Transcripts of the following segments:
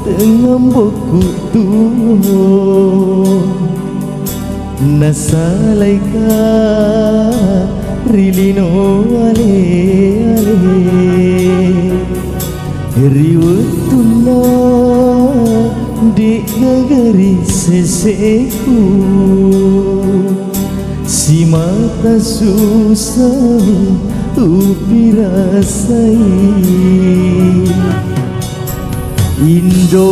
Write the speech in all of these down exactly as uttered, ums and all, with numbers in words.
Tengngambokku tuo nasalaika ri lino ale-ale. Ri wettunna de'gaga ri seseku, simata susami upirasai. Indo,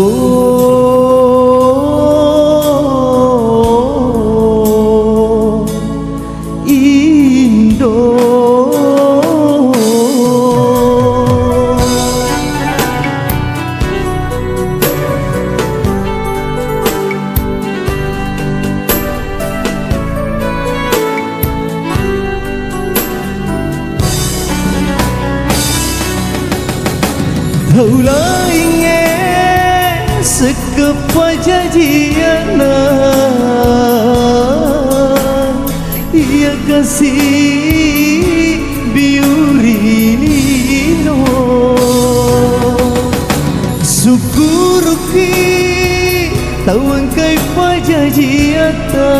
Indo. Tau laingnge sekke pajajianna, iya kasi biuri lino. Sukkuruki tau engkai pajajiatta,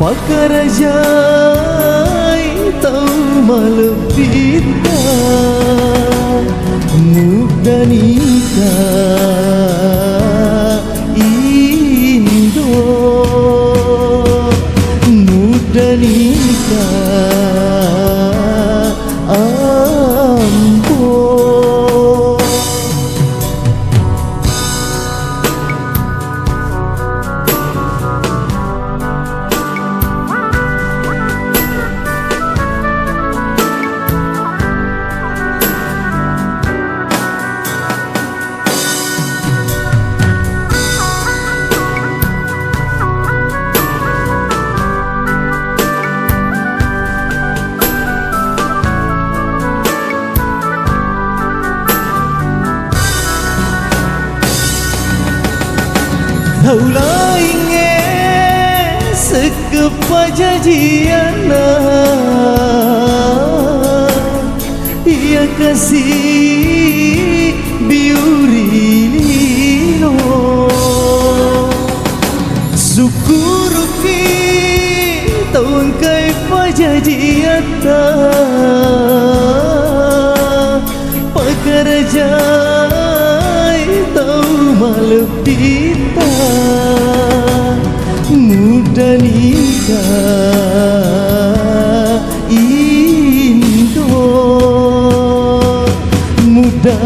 pakarajai tau malebbitta. Muddanika Indo, muddanika Ambo. Tau laingnge sekke pajajianna, iya kasi biuri lino. Sukkuruki tau engkai pajajiatta, pakarajai tau malebbitta. Muddanika Indo, mudda